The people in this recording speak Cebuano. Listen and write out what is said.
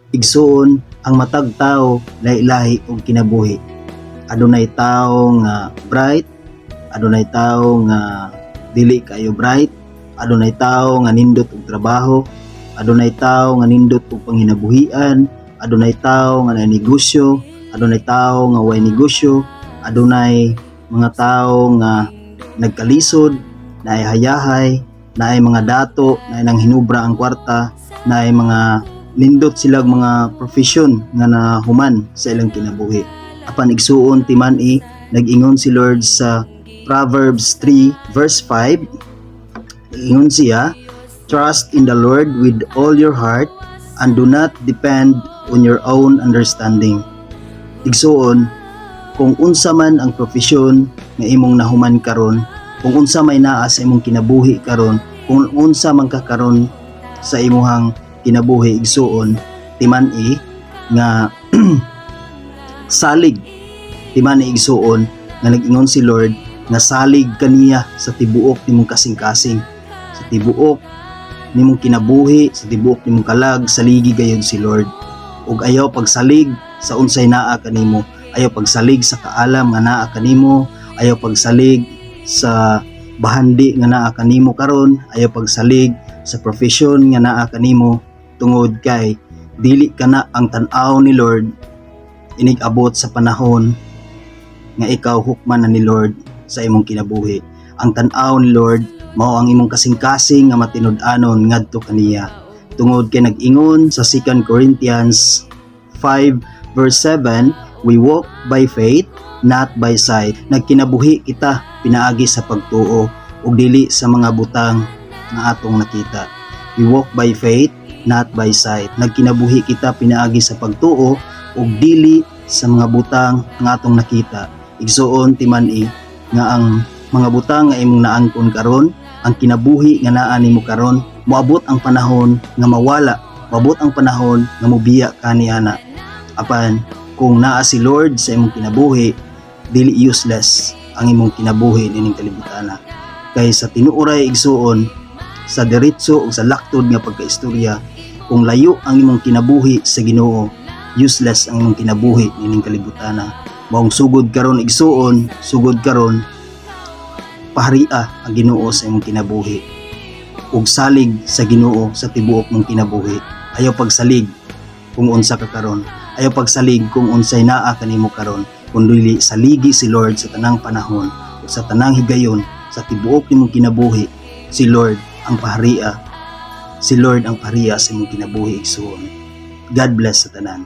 Igsuon, ang matag tao lahi-lahi og kinabuhi. Adunay tao nga bright, adunay tao nga dili kayo bright, adunay tao nga nindot og trabaho, adunay tao nga nindot og panginabuhian, adunay tao nga naay negosyo, adunay tao nga way negosyo, adunay mga tao nga nagkalisod, naay hayahay, naay mga dato, naay nang hinubra ang kwarta, naay mga nindot sila mga profesyon nga nahuman sa ilang kinabuhi. Apan igsuon, timan-i, nag-ingon si Lord sa Proverbs 3 verse 5, ingon siya, "Trust in the Lord with all your heart and do not depend on your own understanding." Igsuon, kung unsa man ang profesyon nga imong nahuman karon, kung unsa may naa sa imong kinabuhi karon, kung unsa man ka karon sa imuhang kinabuhi, igsuon, timan-i nga salig, timan-i, igsuon, nga nag-ingon si Lord nga salig kaniya sa tibuok nimong kasing-kasing, sa tibuok nimong kinabuhi, sa tibuok nimong kalag. Saligi gayud si Lord ug ayaw pagsalig sa unsay naa kanimo, ayaw pagsalig sa kaalam nga naa kanimo, ayaw pagsalig sa bahandi nga naa kanimo karon, ayaw pagsalig sa profession nga naa kanimo, tungod kay dili kana ang tan-aw ni Lord inig abot sa panahon nga ikaw hukman na ni Lord sa imong kinabuhi. Ang tan-aw ni Lord mao ang imong kasing-kasing nga matinud-anon ngadto kaniya. Tungod kay nag-ingon sa 2 Corinthians 5 verse 7, "We walk by faith, not by sight." Nagkinabuhi kita pinaagi sa pagtuo ug dili sa mga butang nga atong nakita. We walk by faith, not by sight. Nagkinabuhi kita pinaagi sa pagtuo ug dili sa mga butang nga atong nakita. Igsuon, timan-i nga ang mga butang nga imong naangkon karon, ang kinabuhi nga naa nimo karon, moabot ang panahon nga mawala, moabot ang panahon nga mobiya ka niana. Apan kung naa si Lord sa imong kinabuhi, dili useless ang imong kinabuhi nining kalibutana. Kay sa tinuoray, igsuon, sa diretso ug sa laktod nga pagkaistorya, kung layo ang imong kinabuhi sa Ginoo, useless ang imong kinabuhi nining kalibutana. Maong sugod karon, igsuon, sugod karon, paharia ang Ginoo sa imong kinabuhi ug salig sa Ginoo sa tibuok mong kinabuhi. Ayaw pagsalig kung unsa ka karon, ayaw pagsalig kung unsay naa kanimo karon, kun dili saligi si Lord sa tanang panahon ug sa tanang higayon sa tibuok nimong kinabuhi. Si Lord ang paharia, si Lord ang paharia sa imong kinabuhi, igsuon. God bless sa tanan.